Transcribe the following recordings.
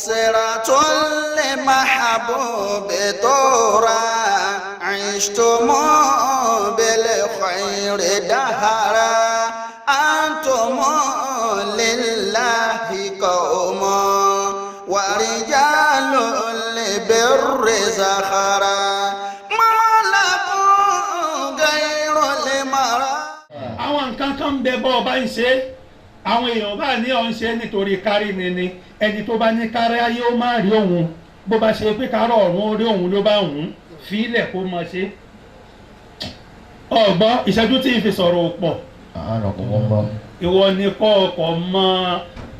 أسرة لمحبوب تورا عشتم بالخير دهرا أنتم لله قوم ورجال البر زخرا ما لكم غير المرأة. Àwọn nǹkan kan ń bẹ bọ́ ọ bá ń ṣe é, àwọn èèyàn bá ní ọ̀ ń ṣe é nítorí kárí mi ni. Ẹni tó bá ní kárí ayé ó má rí òun, bó bá ṣe pé kárọ̀ ọ̀run ó rí òun ló bá òun fi ilẹ̀ kó mọ ṣe. Ọ̀gbọ́n ìṣẹ́jú tí n fi sọ̀rọ̀ ò pọ̀. Ìwọ ni kọ́ ọkọ̀ mọ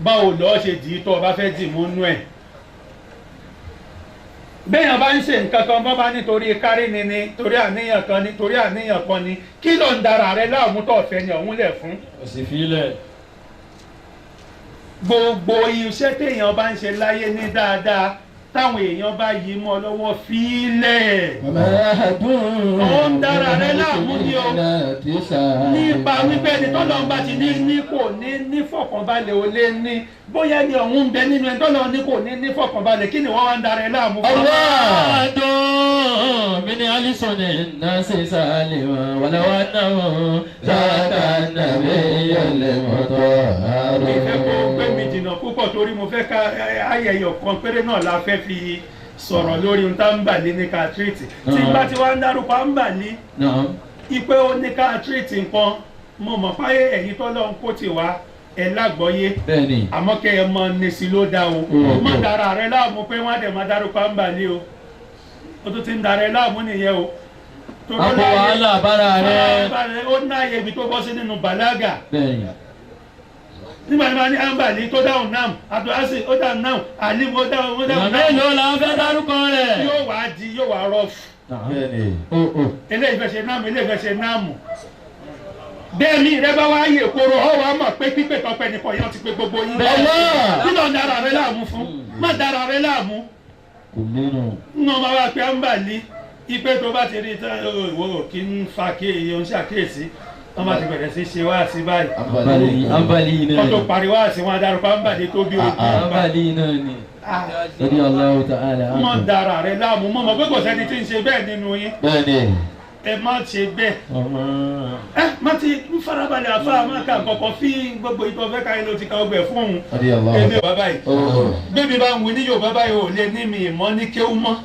báwo lọ́ọ́ ṣe dì í tó o bá fẹ́ dì mú nú ẹ̀. Béèyàn bá ń ṣe nǹkan kan, bọ́ bá nítorí kárí ni ni torí àníyàn kan ni, torí àníyàn kan ni, kí ló ń dara rẹ láàmú tó ọ̀fẹ́ ni ọ̀hún lẹ̀ fún? Òsì fílẹ̀. Gbogbo iṣẹ́ téèyàn bá ń ṣe láyé ní dáadáa, táwọn èèyàn bá yí mọ́ lọ́wọ́, fílẹ̀. Ó ń dára rẹ láàmú ni o. Nípa wípé ẹni tọ́lọ́ ń bá ti ní ní kò ní ní fọkànbalẹ̀ ò lè ní, bóyá ni ọ̀hún ń bẹ nínú ẹni tọ́lọ́ ní kò ní ní fọkànbalẹ̀, kí ni wọ́n wá ń dára ẹ láàmú fún? الله من ألسن الناس سالما ولو أنه ذاك النبي المطهر. Ìfẹ́ kó gbé mi jìnnà púpọ̀ torí mo fẹ́ ká ayẹyẹ kan péré náà la fẹ́ fi sọ̀rọ̀ lórí ohun tá ń bà ní ní ká treat. Tí n bá ti wá ń dárúkọ à ń bà ní ipe ó ní ká treat nǹkan, mo mọ̀ páyé ẹ̀yin tọ́lọ́ ń kó tiwa ẹ̀ lágbọ́yé. Bẹ́ẹ̀ni. Àmọ́ kẹ́ ẹ mọ nìsí ló dá o. Má dára rẹ láàmú pé wọ́n á dẹ̀ máa dárúkọ à ń bà ní o. O tún ti ń dára ẹ láàmú nìyẹn o. Torí ó Àpò wàhálà bára rẹ. Ó náyè ibi tó bọ́ sí nínú bàlágà. Bẹ́ẹ̀ni. Nígbà tí wọ́n ní ambali tó dáhùn náà, Abdulhasi ó dáhùn náà, Alim ó dáhùn, ó dáhùn Ìwà náà. mélòó la fẹ́ dárúkọ rẹ̀? Yóò wá di, yóò wá rọ́ọ̀fù. Eléyìí fẹ́ ṣe náàmù, eléyìí fẹ́ ṣe náàmù. Bẹ́ẹ̀ ni rẹ bá wá yè koro, ọ wàá mọ̀ pé pípé tọpẹ nìkan yẹn ti pé gbogbo yín. Kí ló ń dára rẹ láàmú fún? Má dára rẹ láàmú. Kò nínú. Nínú ọmọ wa pé ambali ipe tó bá ti rí tán, ìwọ kì í fa kí èèyàn ń ṣàkíyèsí, wọ́n bá ti bẹ̀rẹ̀ sí ṣe wá sí báyìí. Ambali ambali náà Wọ́n tó ni. pariwo àti wọn adarúkọ ambali tó bí ogun. Ambali náà ni. Lórí Allahu ta'ala. Mọ dára rẹ láàmú. Mọ mọ pé kò sẹ́ni tí ń ṣe bẹ́ẹ̀ nínú yín. Bẹ́ẹ̀ni. Ẹ má ṣe bẹ́ẹ̀. Ọmọ. Ẹ má ti ń farabalẹ̀ àfa má kà kọ̀kọ́ fí gbogbo ìtọ́ fẹ́ káyé ló ti ka ọgbẹ́ fún òun. Èmi ò bàbá yìí, bébí bá ń wí ní Yorùbá báyìí, ò lè ní mi ìmọ̀ ní kéwú mọ́.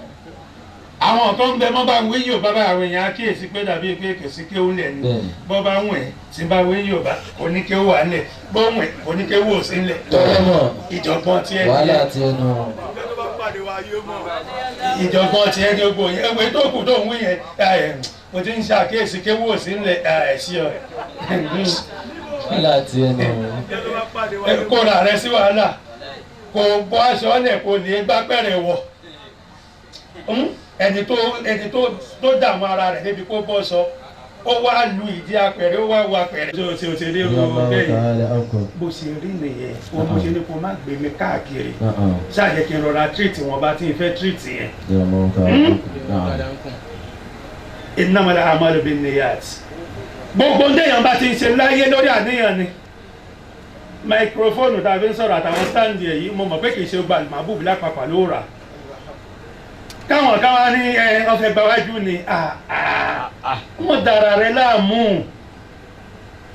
Àwọn kan ń bẹ mọ́ bá ń wí Yorùbá báyìí, àwọn èèyàn á kíyèsí pé dàbí pé kò sí kéwú lẹ̀ ni. Bọ́ bá ń wẹ̀ tí bá wí Yorùbá, kò ní kéwú wà ńlẹ̀. Bọ́ ń wẹ̀, kò ní kéwú ò sí ńlẹ̀. Ìjọ̀gbọ́n tiẹ̀ Wàhálà nìyẹn. ti ẹnu. Ìjọ̀gbọ́n tiẹ̀ ní gbogbo yẹn. Ẹgbẹ́ tó kù tó ń wí yẹn ẹ, mo ti ń ṣàkíyèsí kéwú ò sí ńlẹ̀ ẹ sí ọ. Wàhálà ti ẹnu. Ẹ kóra rẹ sí wàhálà, kò bọ́ aṣọ lẹ̀, kò ní gbá pẹ̀rẹ̀ wọ̀. Ẹni tó dààmú ara rẹ̀ débi kó bọ́ sọ, ó wá lu ìdí apẹ̀rẹ̀, ó wá wọ apẹ̀rẹ̀ tó ṣe òṣèré ro bẹ́ẹ̀ bó ṣe rí nìyẹn. Wọ́n mo ṣe ní kó má gbé mi káàkiri, ṣáà kí n rọra treat wọn bá tí n fẹ́ treat yẹn. Innamal a'malu binniyat. Gbogbo ndéyàn bá ti ń ṣe láyé, lórí àníyàn ni. Microphone tá a fi ń sọ̀rọ̀ àtàwọn stand yìí, mo mọ̀ pé kì í ṣe gba Mahbub lápapọ̀ ló rà. Káwọn káwọn ní ẹ ọfẹ gbáwájú ni wọ́n dára rẹ láàmú,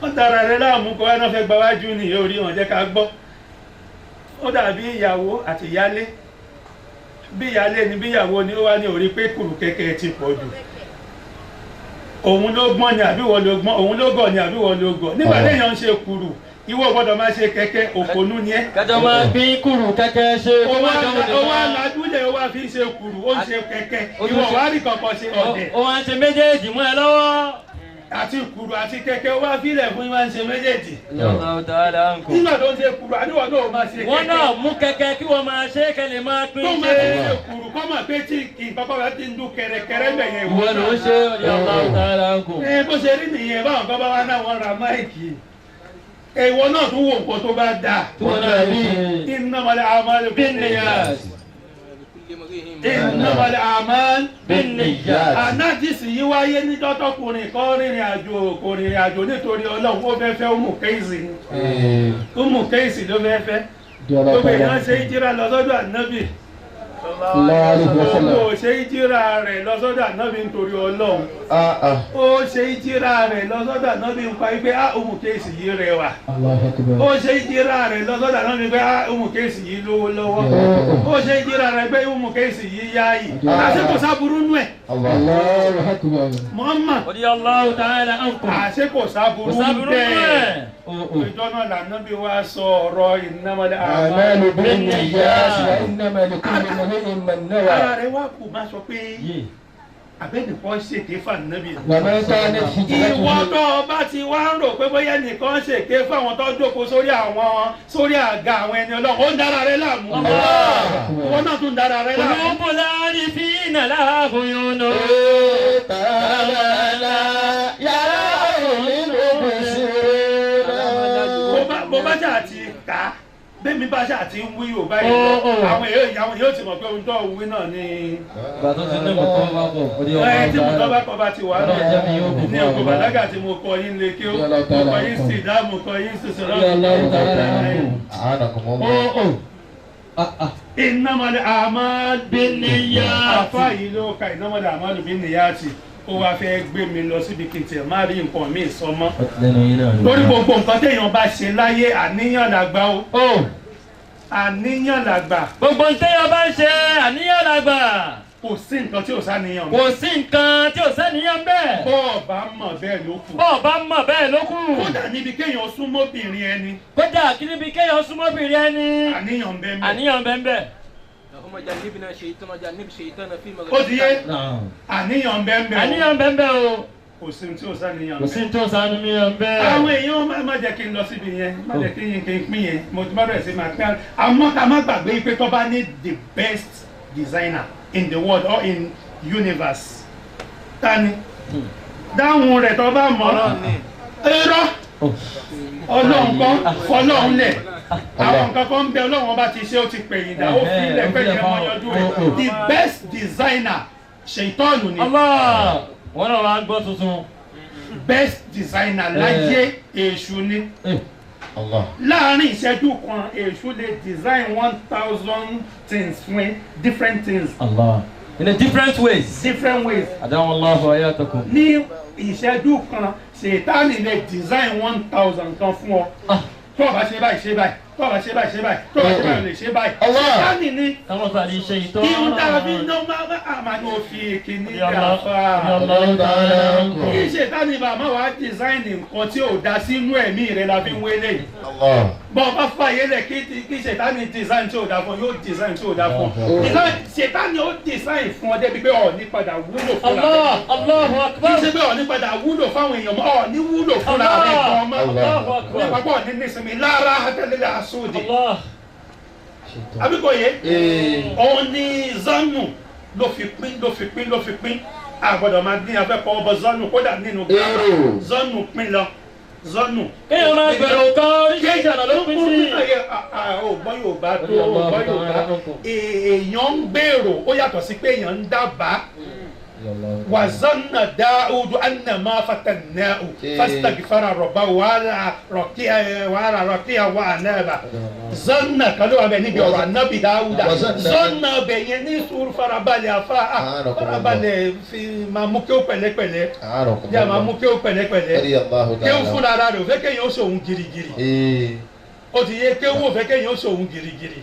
wọ́n dára rẹ láàmú kó wá náà fẹ́ gbáwájú ni orí wọn jẹ́ ká gbọ́. Ó dàbí ìyàwó àti ìyálé, bí ìyálé ni bí ìyàwó ni, ó wá ní orí pé kùrù kẹ̀kẹ́ ti pọ̀ jù. Òun ló gbọ́n ni àbí wọ́n ló gbọ́n? Òun ló gọ̀ ni àbí wọ́n ló gọ̀? Nígbà téèyàn ń ṣe kùrù, ìwọ gbọ́dọ̀ máa ṣe kẹ̀kẹ́. Òpònú ni ẹ́. Kájọ máa gbé kùrù kẹ́kẹ́ ṣe. Ó wá lajúlẹ̀, ó wá fi ń ṣe kùrù, ó ń ṣe kẹ̀kẹ́, ìwọ wá rí kankan ṣe, ọ̀dẹ̀. Ó wá ń ṣe méjèèjì mú ẹ lọ́wọ́. Àti kùrù àti kẹ̀kẹ́, ó wá fílẹ̀ fún wa ń ṣe méjèèjì. Allahu ta'ala ankum. Nígbà tó ń ṣe kùrù, àníwọ̀ náà máa ṣe kẹ̀kẹ́. Wọ́n náà mú kẹ̀kẹ́ kí wọ́n máa ṣe é kẹ́ lè máa pín Tó máa ṣe. ti ṣe kùrù, kọ́ mọ̀ pé tí nǹkan bá ti ń dún kẹ̀rẹ̀kẹ̀rẹ̀ bẹ̀ yẹn. Ìwọ ló ń ṣe. Allahu ta'ala ankum. Ẹ bó ṣe rí nìyẹn. Báwọn kan bá wá náà, wọ́n ra mic, ìwọ náà tún wo nǹkan tó bá dáa. Tí wọ́n náà rí. Innamal a'malu binniyat. Innamal a'malu Binniyat. Ànádìsí yìí wáyé níjọ́ tọkùnrin kan rìnrìn àjò. Kò rìnrìn àjò nítorí Ọlọ́run, ó fẹ́ fẹ́ Umu Kéèsì ni. Umu Kéèsì ló fẹ́ fẹ́. Gbogbo èèyàn ṣe ìjìrà lọ sọ́dọ̀ ànábì. Gbogbo ṣe ìjìrà rẹ̀ lọ sọ́dọ̀ ànábì nítorí Ọlọ́run. Ó ṣe ìjìrà rẹ̀ lọ sọ́dọ̀ ànábì nípa wípé á òmù kéèsì yìí rẹwà. Ó ṣe ìjìrà rẹ̀ lọ sọ́dọ̀ ànábì pé á òmù kéèsì yìí lówó lọ́wọ́. Ó ṣe ìjìrà rẹ̀ pé òmù kéèsì yìí yáàyè. Àṣé kò sáburú nú ẹ̀. Muhammad. Radiyallahu ta'ala ankum. Àṣé kò sáburú bẹ́ẹ̀. Ìjọ náà lànàbí wa sọ ọ̀rọ̀ innamal a'malu binniyati wa innama likulli imri'in ma nawa. Ara rẹ̀ wá kù máa sọ pé abẹ́nìkan ṣèké fànàbí. Ìwọ tó o bá ti wá ń rò pé bóyá nìkan ṣèké fáwọn tó jókòó sórí àwọn sórí àga àwọn ẹni Ọlọ́run, ó ń dára rẹ láàmú. Ìwọ náà tún dára rẹ láàmú. Qulubul arifina laha uyun. Bó bá ṣáà ti kà á, bẹ́ẹ̀ mi bá ṣáà ti ń wí Yorùbá yìí lọ, àwọn èèyàn yóò ti mọ̀ pé ohun tó ń wí náà ni. Ìgbà tó ti ní mọ̀tọ́ bá bọ̀, ó di ọmọ Ẹ tí mọ̀tọ́ bá kọ́ bá ti wà náà ní ọkọ̀ bàlágà tí mo kọ yín lé kí ó, mo kọ yín sí ìdá, mo kọ yín sí sọ̀rọ̀. Innamal a'malu binniyati. Àfá yìí ló ka innamal a'malu binniyati. Ó wá fẹ́ gbé mi lọ síbi kí n tiẹ̀ má rí nǹkan mi sọ mọ́. Torí gbogbo nǹkan téèyàn bá ṣe láyé àníyàn làgbà o. Àníyàn làgbà. Gbogbo téèyàn bá ṣe àníyàn làgbà. Kò sí nǹkan tí ò sáníyàn. Kò sí nǹkan tí ò sáníyàn bẹ́ẹ̀. Bọ́ ọ bá mọ̀ bẹ́ẹ̀ ló kù. Bọ́ ọ bá mọ̀ bẹ́ẹ̀ ló kù. Kódà níbi kéèyàn súnmọ́bìnrin ẹni. Kódà níbi kéèyàn súnmọ́bìnrin ẹni. Àníyàn bẹ́ẹ̀ bẹ́ẹ̀. Àníyàn bẹ́ẹ̀ bẹ́ẹ̀. Ó ti yé àníyàn bẹ́ẹ̀ bẹ́ẹ̀. Àníyàn bẹ́ẹ̀ bẹ́ẹ̀ o. Kò sí tí ó sáníyàn bẹ́ẹ̀. Kò sí tí ó sáníyàn bẹ́ẹ̀. Àwọn èèyàn má jẹ́ kí n lọ síbi yẹn, má jẹ́ kí n pín yẹn, mo ti má bẹ̀rẹ̀ sí máa pín. Àmọ́ ká má gbàgbé pé tó bá ní the best designer in the world or in universe. Tani dáhùn rẹ̀ tó bá mọ̀ irọ́ Ọlọ́run kan fọlọ́run lẹ̀. Àwọn nǹkan kan ń bẹ Ọlọ́run ọba ti ṣe ó ti pẹ̀yìn dà ó fi ilẹ̀ pẹ̀yìn ọmọ yanjú rẹ̀. The best designer ṣètọ́nù ni. Allah wọn náà wàá gbọ́ tuntun. Best designer láyé èṣù ni. Láàárín ìṣẹ́jú kan èṣù lè design 1,000 things fún different things. Allah in a different ways. Different ways. Adamu Allahu ayatakum. Ní ìṣẹ́jú kan ṣètánì lè design 1,000 kan fún ọ. Tó o bá ṣe báyìí ṣe báyìí, tó o bá ṣe báyìí ṣe báyìí, tó o bá ṣe báyìí lè ṣe báyìí. Ṣètánì ni. Káwọn sọ àdìsẹ yìí tó. Ihun tàbí iná máa máa ní òfin kìíní àfa. Kí ṣètánì bá máa wá dísáìnì nǹkan tí ò da sínú ẹ̀mí rẹ̀ la fi ń wélé yìí. Bọ́ ọ bá fàyè lẹ̀ kí ṣètánì dísáìnì tí ò da fún ọ, yóò dísáìnì tí ò da fún ọ. Ṣètánì ó dísáìnì fún ọ débi pé ọ̀ ní padà wúlò fúnra rẹ̀. Allahu Akbar. Kì í ṣe pé ọ̀ ní padà wúlò fáwọn èèyàn mọ́, ọ̀ ní wúlò fúnra rẹ̀ gan mọ́. Nípa pọ̀ ní nísìnyí lára àtẹlẹ́lẹ́ àsódì. Àbíkòye òun ni zanu ló fi pín ló fi pín ló fi pín. A gbọ́dọ̀ máa dín afẹ́kọ̀ọ́ ọbọ̀ zanu kódà nínú gírámà zanu pín lọ zanu. Kéèyàn máa gbèrò kan oríṣiríṣi ọ̀nà ló pín sí. Ògbọ́n Yorùbá tó ògbọ́n Yorùbá èèyàn ń gbèrò ó yàtọ̀ sí pé èèyàn ń dábàá. Wazanna Daudu anna ma fatannahu fastaghfara rabbahu wala raqiya wa anaba. Zanna kan ló wà bẹ́ẹ̀ níbi ọ̀rọ̀ Ànábì Dáúdà. Zanna bẹ̀ yẹn ní sùúrù farabalẹ̀ àfa farabalẹ̀ fi máa mú kí ó pẹ̀lẹ́pẹ̀lẹ́. Yà máa mú kí ó pẹ̀lẹ́pẹ̀lẹ́. Kí ó fúnra ara rẹ̀ ò fẹ́ kéèyàn ó ṣòun girigiri. Ó ti yé kéwú ò fẹ́ kéèyàn ó ṣòun girigiri.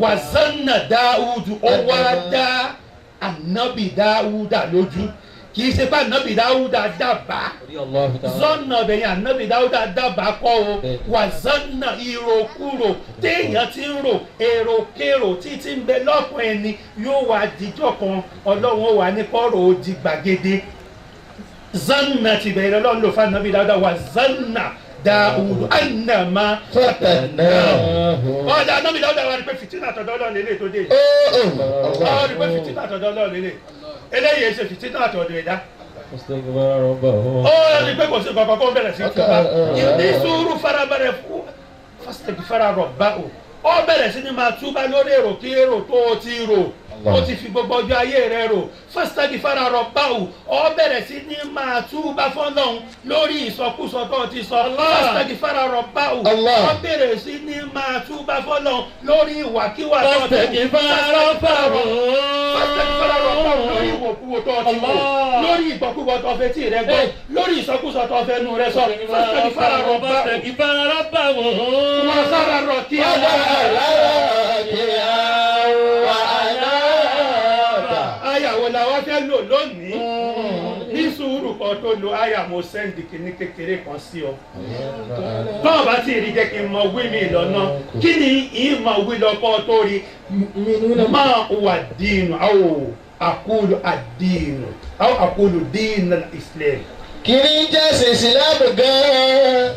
Wazanna Daudu ó wá dá Ànábì Dáúdà lójú. Kì í ṣe pé Ànábì Dáúdà dábàá zọ́nà bẹ̀yẹn Ànábì Dáúdà dábàá kọ́ o. Wà zọ́nà ìrokúrò téèyàn ti ń rò èròkérò títí ń bẹ lọ́kàn ẹni yóò wá dijọ́ kan Ọlọ́run ó wà ní kọ́rọ̀ ó di gbàgede. Zọ́nà ti bẹ̀rẹ̀ Ọlọ́run lò fún Ànábì Dáúdà wà zọ́nà Dáúdù ànàmá fàtànàhù. Ọ̀dà Ànábì Dáúdà wà ní pé fìtínà tọ̀dọ̀ Ọlọ́run lélẹ̀ tó dé. Ọ̀ ní pé fìtínà tọ̀dọ̀ Ọlọ́run lélẹ̀. Eléyìí ṣe fìtínà àtọ̀dọ̀ ẹ̀dá. Ó ní pé kò sí kankan kó bẹ̀rẹ̀ sí túbà. Ní sùúrù farabalẹ̀ fún fastaghfara rabbahu. Ó bẹ̀rẹ̀ sí ní máa túbà lórí èrò kí èrò tó o ti rò. Ó ti fi gbogbo ọjọ́ ayé rẹ rò. Fastaghfara rabbahu, ó bẹ̀rẹ̀ sí ní máa túbá fọ́lọ́hun lórí ìsọkúsọ tó ti sọ. Fastaghfara rabbahu, ó bẹ̀rẹ̀ sí ní máa túbá fọ́lọ́hun lórí ìwàkíwà tó ti wù. Fastaghfara rabbahu, lórí ìwòkúwò tó ti wò, lórí ìgbọ́kúgbọ́ tó fẹ́ tí rẹ gbọ́, lórí ìsọkúsọ tó fẹ́ nu rẹ sọ. Fastaghfara rabbahu wọ́n sára rọ̀ kí á wà. Àyà wo la wá fẹ́ lò lónìí? Ní sùúrù kan tó lo àyà, mo send kìíní kékeré kan sí ọ. Tọ́ọ̀ bá ti rí, jẹ́ kí n mọ wí mi lọ́nà. Kí ni ìmọ̀ wí lọ́kọ́ tó rí? ما هو الدين أو أقول الدين أو أقول دين الإسلام. Kí ni jẹ́ ẹ̀sìn ìsìlámù gan-an?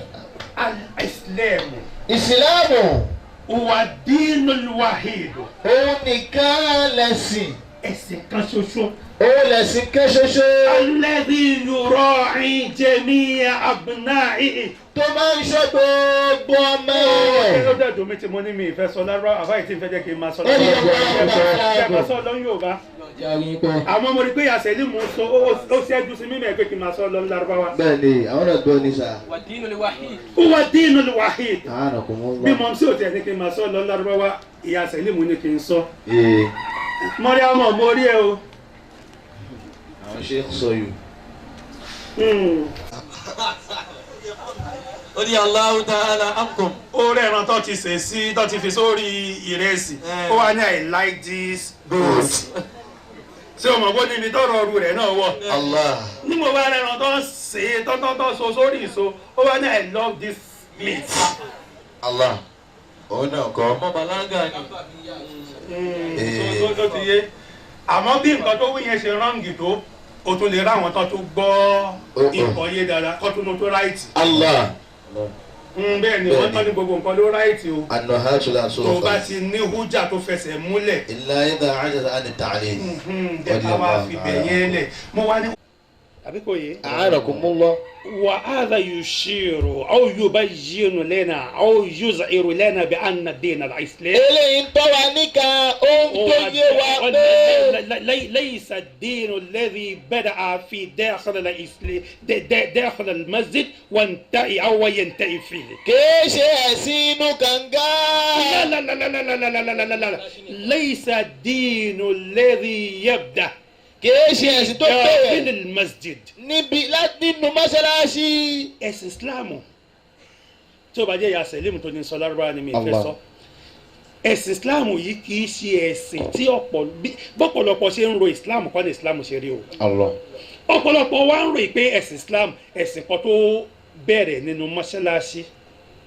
الإسلام Ìsìlámù هو الدين الوحيد. Òun nìkan lẹ̀sìn. Ẹ̀sìn kan ṣoṣo. Òun lẹ̀sìn kan ṣoṣo. الذي يراعي جميع أبنائه. Tó máa ń ṣọ́ gbogbo ọmọ rẹ̀. Ó dẹ̀ dùn mí tí mo ní mi ìfẹ́ sọ lárúbáwá, àbáyé tí ń fẹ́ jẹ́ kí n máa sọ Ó ní lárúbáwá. ọgbà. Ẹ máa sọ lọ Yorùbá. Àmọ́ mo rí pé àṣẹ mò ń sọ, ó ṣẹ́jú sí mímọ̀ pé kí n máa sọ lọ lárúbáwá. Bẹ́ẹ̀ ni, àwọn náà gbọ́ ní sà. والدين الوحيد. هو الدين الوحيد. Àánà kò mọ́ Bí mo sí òtí ẹ̀ ní kí n máa sọ lọ lárúbáwá, ìyá àṣẹ mò ní kí n sọ. Ee. Mọ́ríámọ̀, mo rí ẹ o. Àwọn ṣe ń sọ yìí. Ó ní الله تعالى عنكم. Ó rẹ̀ ẹran tó ti sè sí, tó ti fi sórí ìrẹsì, ó wá ní, "I like this goat." Ṣé o mọ̀ bó níbi tọrọ ọrù rẹ̀ náà wọ̀? Allah. Ní mo bá rẹ̀ ẹran tó ń sè é tó so sórí ìso, ó wá ní, "I love this meat." Allah. Òun náà kọ́. Ọmọ bàlágà ni. Tó ti yé, àmọ́ bí nǹkan tó wí yẹn ṣe wrong tó, o tún lè ráwọn tó tún gbọ́ nǹkan yé dáadáa kó tún tó right. Allah. Bẹ́ẹ̀ ni, wọ́n tán ní gbogbo nǹkan ló right o. النهاة لا Tó bá صوف ti ní hújà tó fẹsẹ̀ múlẹ̀. إلا إذا عجز عن التعليل. Jẹ́ ká wá fi bẹ̀ yẹn lẹ̀, mo wá ní. Àbí kò yé? أعانكم الله. وهذا يشير أو يبين لنا أو يظهر لنا بأن الدين الإسلام Eléyìí ń tọ́ wa níka ohun tó yé wa pé ليس الدين الذي بدأ في داخل الإسلام، داخل المسجد، وانتهي أو ينتهي فيه. Kìí ṣe ẹ̀sìn inú kànga. لا لا لا لا لا لا لا لا لا لا، ليس الدين الذي يبدأ Kìí ṣe ẹ̀sìn tó داخل bẹ̀rẹ̀ المسجد. níbi nínú mọ́ṣáláṣí. Ẹ̀sìn Ìsìláàmù, tí ó bá jẹ́ ìyá sẹ́lẹ̀mù tó ní sọ lárúbáwá ni mi fẹ́ Allah. sọ, ẹ̀sìn Ìsìláàmù yìí kì í ṣe ẹ̀sìn tí ọ̀pọ̀ bọ́pọ̀lọpọ̀ ṣe ń ro Ìsìláàmù kọ́ ní Ìsìláàmù ṣe rí o. Allah. Ọ̀pọ̀lọpọ̀ wa ń rò pé ẹ̀sìn Islam, ẹ̀sìn kan tó bẹ̀rẹ̀ nínú mọ́ṣáláṣí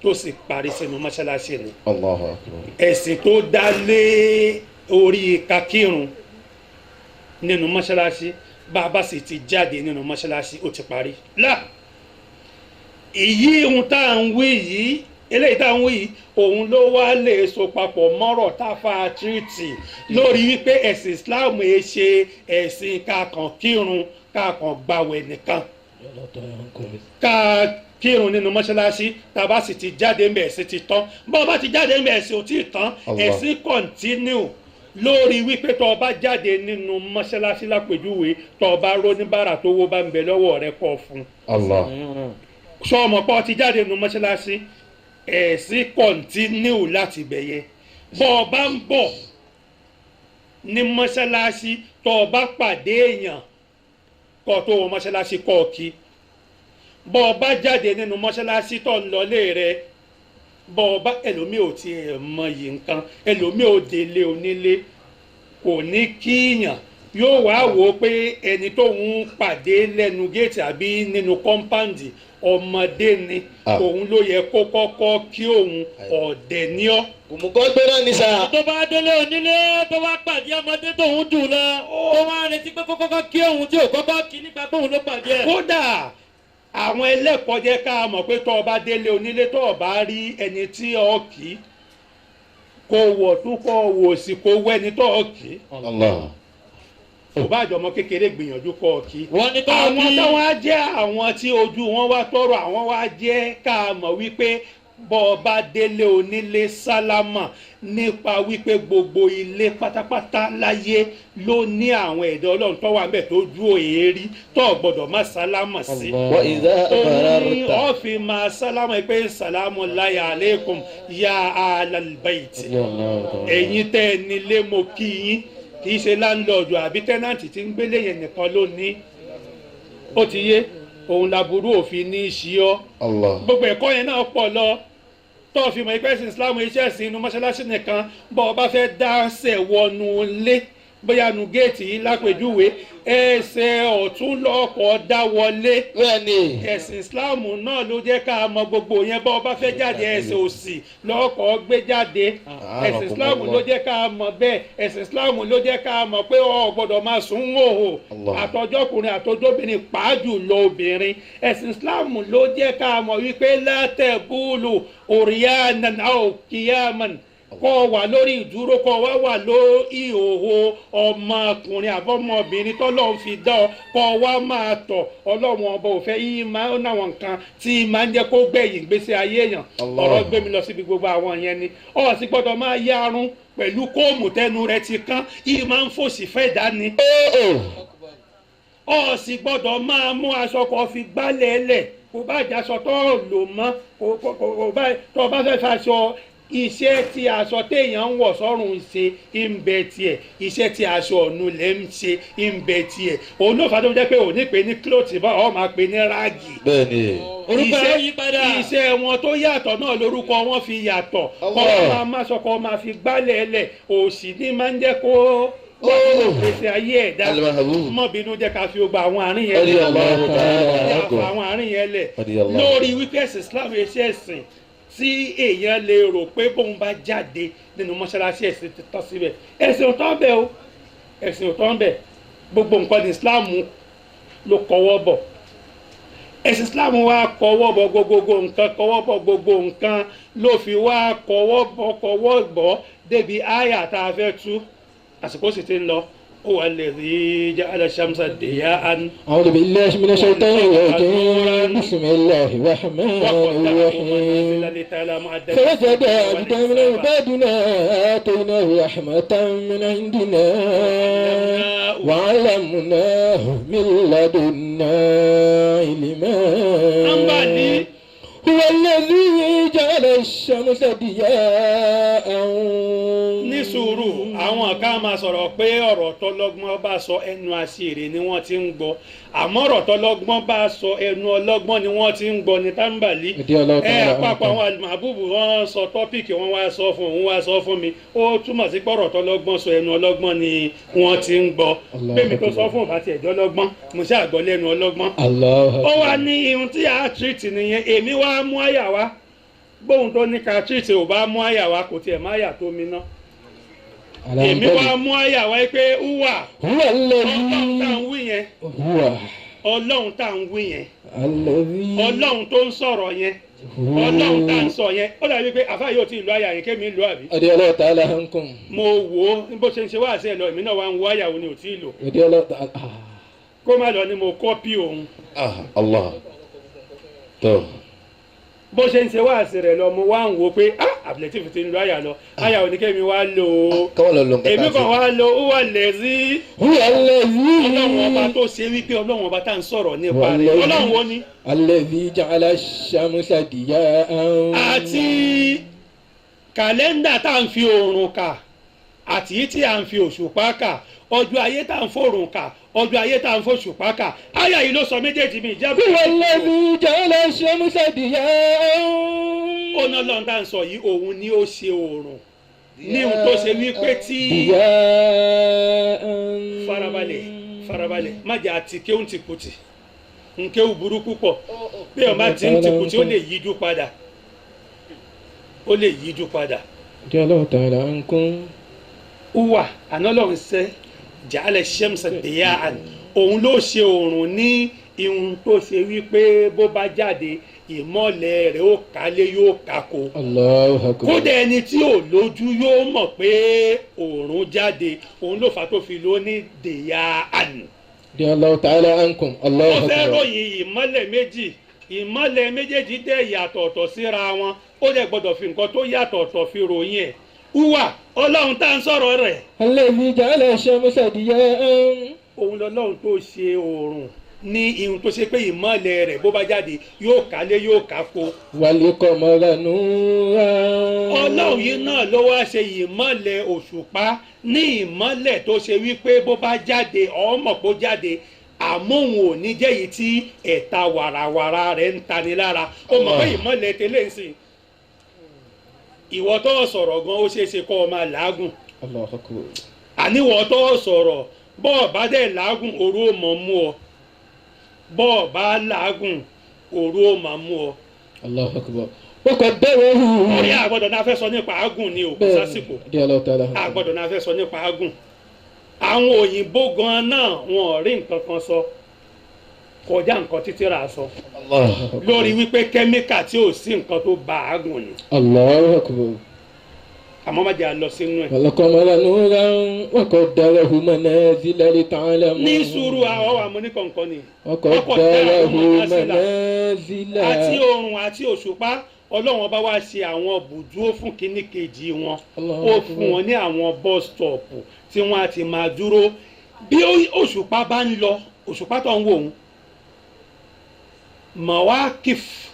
tó sì parí sínú mọ́ṣáláṣí ni. الله أكبر. Ẹ̀sìn tó dá lé orí kakírun nínú mọ́ṣáláṣí, bá a bá sì ti jáde nínú mọ́ṣáláṣí, ó ti parí. Là èyí ohun tá à ń wí yìí, eléyìí tá à ń wí yìí, òun ló wá lè so papọ̀ mọ́rọ̀ táfà tírìtì lórí wípé ẹ̀sìn Islam ẹ̀ ṣe ẹ̀sìn kakàn kírun, kakàn gbàwẹ̀ nìkan, ká kírun nínú mọ́ṣáláṣí, tá a bá sì ti jáde ńbẹ̀, ẹ̀sìn ti tán. Bá a bá ti jáde ńbẹ̀, ẹ̀sìn ò tí ì tán. Allah. Ẹ̀sìn continue lórí wípé tó o bá jáde nínú mọ́ṣáláṣí, lápèjúwe, tó o bá róníbàrà tó wó bá ń bẹ lọ́wọ́ rẹ, kọ́ fún un. Allah. Sọ ọmọ pé o ti jáde nínú mọ́ṣáláṣí, ẹ̀sìn continue láti bẹ̀ yẹ. Bọ́ ọ bá ń bọ̀ ní mọ́ṣáláṣí, tó o bá pàdé èèyàn kọ́ tó wọ mọ́ṣáláṣí, kọ́ ọ kí. Bọ́ ọ bá jáde nínú mọ́ṣáláṣí tó ń lọlé rẹ, bọ́ ọ bá ẹlòmíì ò tiẹ̀ mọyì nǹkan, ẹlòmíì ò délé onílé, kò ní kíyàn, yóò wá wò ó pé ẹni tó ń pàdé lẹ́nu géètì àbí nínú compound, ọmọdé ni, Ah. òun ló yẹ kó kọ́kọ́ kí òun. Ọ̀dẹ̀ ní ọ́. Kùmùkọ́ gbéra ní sà. Tó bá délé onílé, tó wá pàdé ọmọdé tóun jù lọ, tó wá retí pé kó kọ́kọ́ kí òun, tí ò kọ́kọ́ kí nípa pé òun ló pàdé ẹ̀. Kódà àwọn ẹlẹ́kọ̀ọ́ jẹ́ ká mọ̀ pé tó o bá délé onílé, tó o bá rí ẹni tí o kì í, kó wọ̀ tún, kó wò sí, kó wẹ́ni tó o kì í. Allah. Kò bá àjọmọ́ kékeré, gbìyànjú kó o kì í. Wọ́n ní kọ́ Àwọn kí tó wá jẹ́ àwọn tí ojú wọn wá tọrọ, àwọn wá jẹ́ ká mọ̀ wípé Bọ́ ọ bá délé onílé, sálámà, nípa wípé gbogbo ilé pátápátá láyé ló ní àwọn ẹ̀dá Ọlọ́run tó wà ń bẹ̀ tó ju èérí tó o gbọ́dọ̀ má sálámà sí. وإذا Òun ni مررت ó fi máa sálámà pé salamu láyà aleikum ya ahlal bayt, ẹ̀yin tẹ́ ẹ nílé, mo kí yín. Kì í ṣe landlord àbí tenant tí ń gbélé yẹn nìkan ló ní. Ó ti yé, òun laburú òfin ní í ṣí ọ́. Allah. Gbogbo ẹ̀kọ́ yẹn náà pọ̀ lọ tó o fi mọ̀ ẹgbẹ́ ẹ̀sìn Islam, iṣẹ́ ẹ̀sìn inú mọ́ṣáláṣí nìkan. Bọ́ ọ bá fẹ́ dáṣẹ̀ wọnú ilé, bóyá nu géètì yìí lápèjúwe, ẹsẹ̀ ọ̀tún lọ́kọ̀ dá wọlé. Bẹ́ẹ̀ni. Ẹ̀sìn Islam náà ló jẹ́ ká mọ gbogbo yẹn. Bọ́ ọ bá fẹ́ jáde, ẹsẹ̀ òsì lọ́kọ̀ gbé jáde. Ẹ̀sìn Islam ló jẹ́ ká mọ̀ bẹ́ẹ̀. Ẹ̀sìn Islam ló jẹ́ ká mọ̀ pé o gbọ́dọ̀ máa sùn hòhò, Allah. àtọjọ́kùnrin àtọjọ́bìnrin, pàájù lọ obìnrin. Ẹ̀sìn Islam ló jẹ́ ká mọ̀ wípé látẹ̀búlù òríyànà òkìyàmàn, kọ́ wà lórí ìdúró, kọ́ wá wà ló ìhòòhò ọmọkùnrin àbọ̀mọbìnrin tọ́lọ́run fi dá ọ, kọ́ wá máa tọ̀, Ọlọ́run Ọba ò fẹ́. Yín máa ń náwọn nǹkan tí máa ń jẹ́ kó gbẹ̀yìn gbèsè ayé èèyàn. Allah. Ọ̀rọ̀ gbé mi lọ síbi gbogbo àwọn yẹn ni ọ̀ sì gbọ́dọ̀ máa yarun pẹ̀lú kóòmù tẹnu rẹ ti kán, yìí máa ń fòsì fẹ́ dání. Ọ sì gbọ́dọ̀ máa mú aṣọ kan fi gbálẹ̀ lẹ̀, kò bá jẹ́ aṣọ tó lò mọ́, kò bá tó bá fẹ́ faṣọ. Iṣẹ́ tí aṣọ téèyàn ń wọ̀ sọ́rùn ń ṣe ń bẹ tiẹ̀, iṣẹ́ tí aṣọ ọ̀nù lẹ̀ ń ṣe ń bẹ tiẹ̀. Òun ló fà á tó jẹ́ pé òní pè ní cloth bá ọ máa pè ní rag. Bẹ́ẹ̀ni. Orúkọ rẹ̀ yí padà. Iṣẹ́ wọn tó yàtọ̀ náà lórúkọ wọn fi yàtọ̀. Kọ́ Allah. máa má sọ, kọ́ máa fi gbálẹ̀ lẹ̀, òsì ní máa ń jẹ́ kó wà nínú ìgbésí ayé ẹ̀dá. Al-Mahbub. Mọ́ bínú, jẹ́ ká fi gbogbo àwọn àárín yẹn lẹ̀. Radiyallahu ta'ala Jẹ́ ká anhu. fa àwọn àárín yẹn lẹ̀ Radiyallahu. lórí wípé ẹ̀sìn Islam, iṣẹ́ ẹ̀sìn tí èèyàn lè rò pé bóun bá jáde nínú mọ́ṣáláṣí, ẹ̀sìn ti tán síbẹ̀. Ẹ̀sìn ò tán bẹ́ẹ̀ o, ẹ̀sìn ò tán bẹ́ẹ̀. Gbogbo nǹkan ní Islam ló kọwọ́ bọ̀. Ẹ̀sìn Islam wa kọwọ́ bọ̀ gbogbogbò nǹkan, kọwọ́ bọ̀ gbogbo nǹkan, ló fi wá kọwọ́ bọ̀, kọwọ́ bọ̀ débi àyà tá a fẹ́ tú. Àsìkò sì ti ń lọ. Ó wà lè rí ja'ala shamsa diya'an. أعوذ بالله من الشيطان الرجيم، بسم الله الرحمن الرحيم. فوجد عبدا من عبادنا آتيناه رحمة من عندنا وعلمناه من لدنا علما. Àǹbàní. هو الذي جعل الشمس ضياء. Ní sùúrù, àwọn kan máa sọ̀rọ̀ pé ọ̀rọ̀ tọlọ́gbọ́n bá sọ, ẹnu àṣírí ni wọ́n ti ń gbọ́, àmọ́ ọ̀rọ̀ tọlọ́gbọ́n bá sọ, ẹnu ọlọ́gbọ́n ni wọ́n ti ń gbọ́ ní táǹbàlì. Ìdí ọlọ́gbọ́n Ẹ là ń àpapọ̀ kọ́. àwọn àlùmọ̀bùbù wọn sọ topic, wọn wá sọ fún òun, wá sọ fún mi. Ó túmọ̀ sí pé ọ̀rọ̀ tọlọ́gbọ́n sọ, ẹnu ọlọ́gbọ́n ni wọ́n ti ń gbọ́. Allahu Bẹ́ẹ̀ mi tó sọ Akbar. fún òbá tiẹ̀ jọ́ lọ́gbọ́n, mo ṣáà gbọ́ lẹ́nu ọlọ́gbọ́n. الله. Ó wá ní ihun tí a treat nìyẹn. Èmi wá mú àyà wá. Bóun tó ní ká treat ò bá mú àyà wá, kò tiẹ̀ má yà tó mi ná. Èmi wá mú àyà wá pé wúwà هو Ọlọ́run tá à الذي ń wí yẹn, هو Ọlọ́run tá à ń wí yẹn, الذي Ọlọ́run tó ń sọ̀rọ̀ yẹn, Ọlọ́run tá à ń sọ yẹn, ó dàbí pé àfa yóò ti lo àyà yẹn kémi lò, àbí? رضي الله تعالى عنكم. Mo wò ó bó ṣe ń ṣe wá àṣẹ lọ, èmi náà wá ń wo àyà wo ni ò tí ì lò. رضي الله تعالى Kó má lọ ni mo copy òun. Ah, Allah. Tó. Bó ṣe ń ṣe wá àṣẹ rẹ̀ lọ, mo wá ń wo pé ah, àbílẹ̀tìfù ti ń lo àyà lọ, àyà wo ni kémi wá lò ó? Káwọn lọ lọ nǹkan Èmi tá a kàn wá lo ó wà lẹ́sí. هو الذي Ọlọ́run Ọba tó ṣe wípé Ọlọ́run Ọba tá à ń sọ̀rọ̀ nípa rẹ̀, Ọlọ́run wo ni? الذي جعل الشمس ضياء. Àti kàlẹ́ndà tá à ń fi oòrùn kà àti yìí tí à ń fi òṣùpá kà, ọjọ́ ayé tá à ń fòrùn kà, ọjọ́ ayé tá à ń fòṣùpá kà, àyà yìí ló sọ méjèèjì mi ìjábọ̀. هو الذي جعل الشمس ضياء. Ó ná Ọlọ́run tá à ń sọ yìí, òun ni ó ṣe oòrùn ní ohun tó ṣe wípé tí ضياء. Farabalẹ̀, farabalẹ̀, má jẹ́ àti kéwùn ti kùtì nkéwù burúkú pọ̀. Bí ọ̀ bá ti ń ti kùtì, ó lè yíjú padà, ó lè yíjú padà. رضي الله تعالى عنكم. Uwa àná lọ́run ṣe ja'ala shamsa diya'an, òun ló ṣe oòrùn ní ihun tó ṣe wípé bó bá jáde, ìmọ́lẹ̀ rẹ̀ ó kálé, yóò kákó. الله أكبر. Kódà ẹni tí ò lójú yóò mọ̀ pé oòrùn jáde. Òun ló fà á tó fi ló ní diya'an. رضي الله تعالى عنكم. Ó الله fẹ́ أكبر. ròyìn ìmọ́lẹ̀ méjì. Ìmọ́lẹ̀ méjèèjì dẹ̀ yàtọ̀ ọ̀tọ̀ síra wọn, ó dẹ̀ gbọ́dọ̀ fi nǹkan tó yàtọ̀ ọ̀tọ̀ fi ròyìn ẹ̀. Wúwà Ọlọ́run tá à ń sọ̀rọ̀ rẹ̀. الذي جعل الشمس ضياء. Òun lọ́lọ́run tó ṣe oòrùn ní ihun tó ṣe pé ìmọ́lẹ̀ rẹ̀ bó bá jáde yóò kálé yóò kákó. والقمر نورا. Ọlọ́run yìí náà ló wá ṣe ìmọ́lẹ̀ òṣùpá ní ìmọ́lẹ̀ tó ṣe wípé bó bá jáde ọmọ kó jáde, àmọ́ òun ò ní jẹ́ èyí tí ẹ̀ta wàràwàrà rẹ̀ ń tani lára. Ó mọ̀ pé ìmọ́lẹ̀ tẹ́lẹ̀ ń sìn, ìwọ tó sọ̀rọ̀ gan ó ṣeé ṣe kó o máa làágùn. الله أكبر. Àníwọ̀ tó sọ̀rọ̀ bọ́ọ̀ bá dẹ̀ làágùn òru ó mọ̀ mú ọ, bọ́ọ̀ bá làágùn òru ó mọ̀ mú ọ. الله أكبر. وقدره. Orí àgbọ̀dọ̀ náà fẹ́ sọ nípa àágùn ni òkú sásìkò. رضي الله تعالى عنه. Àgbọ̀dọ̀ náà fẹ́ sọ nípa àágùn. Àwọn òyìnbó gan náà wọn ò rí nǹkan kan sọ kọjá nǹkan títí rà sọ Allah. lórí wípé kẹ́míkà tí ò sí nǹkan tó ba àágùn ni. الله أكبر. Àmọ́ má jẹ́ à lọ sínú ẹ̀. والقمر نورا وقدره منازل لتعلموا. Ní sùúrù àwọn àmúnikọ̀ǹkan ni. وقدره منازل. Àti oòrùn àti òṣùpá, Ọlọ́run ọba wá ṣe àwọn bùdúró fún kínní kejì wọn. Ó fún wọn ní àwọn bus stop tí wọ́n á ti máa dúró bí òṣùpá bá ń lọ. Òṣùpá tó ń wò ó, mawakif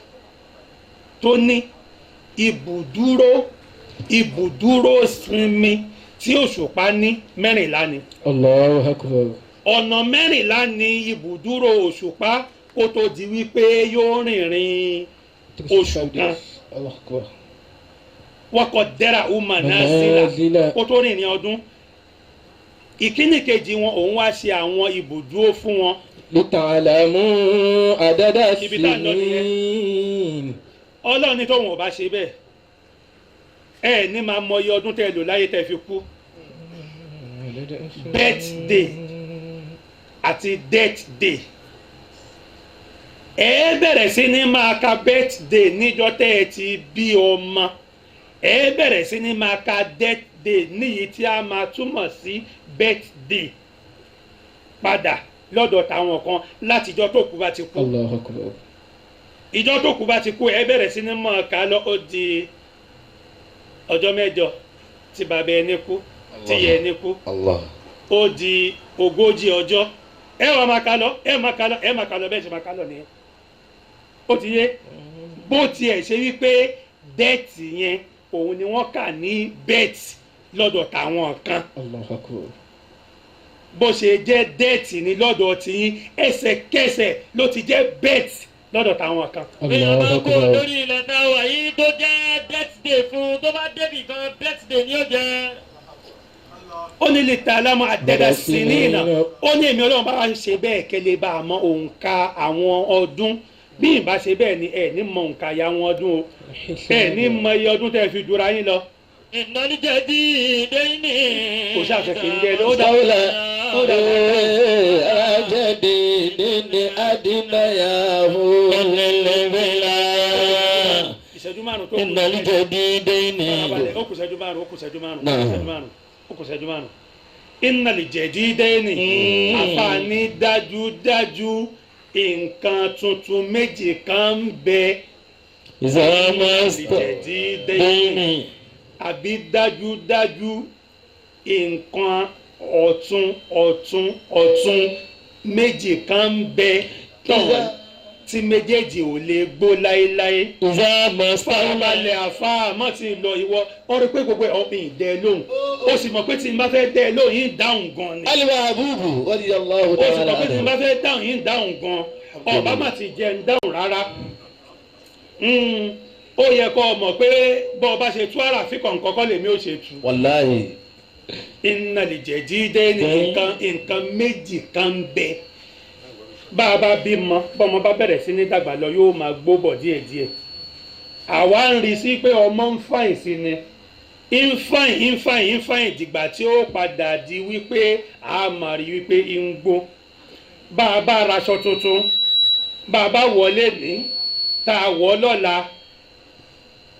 tó ní ibùdúró sinmi tí òṣùpá ní 14 ni. الله أكبر. Ọ̀nà 14 ni ibùdúró òṣùpá kó tó di wípé yóò rìnrìn oṣù kan. الله أكبر. Wọ́n kọ dẹ́ra umar náà sílà منازل. kó tó rìnrìn ọdún ìkíní kejì wọn, òun wá ṣe àwọn ibùdúró fún wọn. لتعلموا عدد Ibi tá à ń lọ nìyẹn. السنين. Ọlọ́run ní tóun ò bá ṣe bẹ́ẹ̀, ẹ ní máa mọ iye ọdún tẹ́ ẹ lò láyé tẹ́ fi kú. Birthday àti death day, ẹ bẹ̀rẹ̀ sí ní máa ka birthday níjọ́ tẹ́ ẹ ti bí ọmọ, ẹ bẹ̀rẹ̀ sí ní máa ka death day níyì tí a máa túmọ̀ sí birthday padà lọ́dọ̀ táwọn kan látijọ́ tó kú bá ti kú. الله أكبر. Ìjọ tó kú bá ti kú, ẹ bẹ̀rẹ̀ sí ní máa kà á lọ, ó di ọjọ́ 8 tí bàbá ẹni kú, tí ìyá ẹni kú. Allah. Ó di 40 ọjọ́, ẹ wà máa kà lọ, ẹ máa kà lọ, ẹ máa kà lọ, bẹ́ẹ̀ ṣe máa kà lọ nìyẹn. Ó ti yé bó tiẹ̀ ṣe wípé death yẹn òun ni wọ́n kà ní birth lọ́dọ̀ táwọn kan. الله أكبر. Bó ṣe jẹ́ death ní lọ́dọ̀ tiyín, ẹsẹ̀kẹsẹ̀ ló ti jẹ́ birth lọ́dọ̀ táwọn kan. Èèyàn الله máa kó أكبر. lórí ilẹ̀ tá a wà yìí tó jẹ́ birthday fún, tó bá débì kan birthday ni ó jẹ́. Ó ní lè ta alámọ̀ àdẹ́dà sí ní ìnà, ó ní èmi Ọlọ́run bá wá ń ṣe bẹ́ẹ̀ kẹ́lẹ́ bá a mọ òǹkà àwọn ọdún. Bí ìbá ṣe bẹ́ẹ̀ ni ẹ̀ ní mọ òǹkà ya àwọn ọdún o, ẹ̀ ní mọ iye ọdún tẹ́ ẹ fi dúra yín lọ. Ìnáníjẹ́dí ìdẹ́yìnì. Kò ṣàfẹ́ kí n jẹ́ ló dá. Dawla Ó dá. ajadidini adinayahu. Ẹlẹ́lẹ́bẹ̀lá. Ìṣẹ́jú 5 tó kù. Ìnáníjẹ́dí ìdẹ́yìnì. Farabalẹ̀, ó kù ìṣẹ́jú 5, ó kù ìṣẹ́jú 5, ó kù Náà. ìṣẹ́jú 5, ó kù ìṣẹ́jú 5. Iná lè jẹ̀dí dẹ́ni àfààní dájúdájú nǹkan tuntun méjì kan ń bẹ. Ìsọmọ́sítọ̀ Lè jẹ̀dí dẹ́ni àbí dájúdájú nǹkan ọ̀tun ọ̀tun ọ̀tun méjì kan ń bẹ tán tí méjèèjì ò lè gbó láéláé. Ìsọmọ́sítọ̀. Farabalẹ̀ àfa, má ti lọ ìwọ ọ rí pé gbogbo ẹ̀ ọ̀pìn dẹ lóhùn, ó sì mọ̀ pé tí n bá fẹ́ dẹ lóhùn yín dáhùn gan ni. Al-Mahbubu radiyallahu Ó sì ta'ala mọ̀ pé tí n anhu. bá fẹ́ dáhùn yín dáhùn gan, ọba má ti jẹ́ ń dáhùn rárá. Ó yẹ kó o mọ̀ pé bọ́ ọ bá ṣe tú ara àfikàn kọ́kọ́ lèmi ò ṣe tú. Wallahi. Iná lè jẹ́ jíde ní nǹkan méjì kan ń bẹ. Bá a bá bímọ, bọ́mọ bá bẹ̀rẹ̀ sí ní dàgbà lọ, yóò máa gbó bọ̀ díẹ̀díẹ̀. Àwa ń rí sí pé ọmọ ń fàìn sí ni, ń fàìn ń fàìn ń fàìn, dìgbà tí ó padà di wípé a máa rí wípé ń gbó. Bá a bá raṣọ tuntun, bá a bá wọlé ní tá a wọ̀ lọ́la,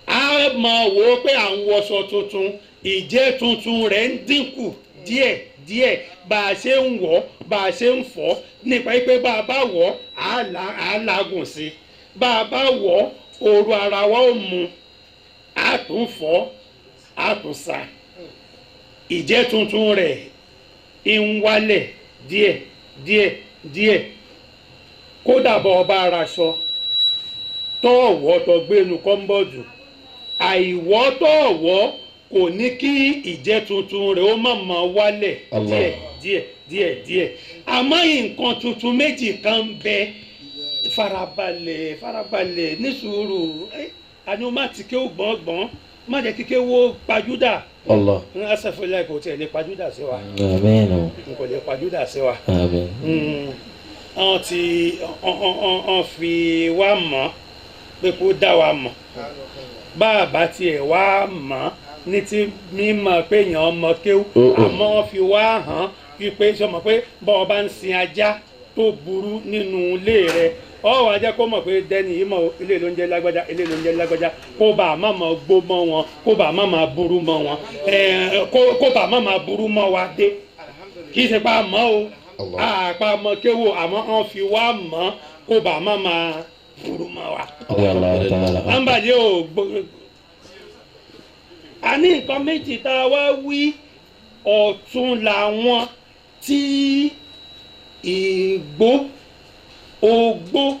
a máa wò ó pé à ń wọṣọ tuntun, ìjẹ́ tuntun rẹ̀ ń dínkù díẹ̀ díẹ̀ bá a ṣe ń wọ̀, bá a ṣe ń fọ̀, nípa pé bá a bá wọ̀ á làágùn sí i. Bá a bá wọ̀ ooru ara wa ó mu, a tún fọ̀, a tún sa. Ìjẹ́ tuntun rẹ̀ ń wálẹ̀ díẹ̀ díẹ̀ díẹ̀. Kódà bọ́ ọba araṣọ tọ́ọ̀wọ́ tó gbénu kọ́ńbọ̀dù, àìwọ́ tọ́ọ̀wọ́ kò ní kí ìjẹ́ tuntun rẹ̀ ó má máa wálẹ̀ díẹ̀ díẹ̀ díẹ̀ díẹ̀. Àmọ́ nǹkan tuntun méjì kan ń bẹ. Farabalẹ̀ farabalẹ̀ ní sùúrù. Àní o má ti ké gbọ̀ngbọ̀n, má jẹ́ kíké wo pajúdà. Allah. N asẹ́fúnlẹ̀ kò tiẹ̀ lè pajúdà sí wa. Àmín. N kò lè pajúdà sí wa. Àmín. Wọ́n ti wọ́n fi wá mọ̀ pé kó dá wa mọ̀. Bá a bá tiẹ̀ wá mọ̀ ní ti mímọ̀ pé èèyàn mọ̀ kéwú, àmọ́ wọ́n fi wá hàn wípé sọmọ pé bọ́ ọ bá ń sin ajá tó burú nínú ilé rẹ, ọ wàá jẹ́ kó mọ̀ pé dẹ́ni yìí mọ̀ ilé ló ń jẹ́ lágbájá, ilé ló ń jẹ́ lágbájá, kó bá a má mọ̀ gbó mọ́ wọn, kó bá a má máa burú mọ́ wọn, kó bá a má máa burú mọ́ wa dé. Kì í ṣe pa mọ́ o, àpá mọ́ kéwò, àmọ́ wọ́n fi wá mọ́ kó bá a má máa burú mọ́ wa. Àǹbàjẹ́ ò gbó. A ní nǹkan méjì tá a wá wí, ọ̀tún làwọn tí ìgbó ogbó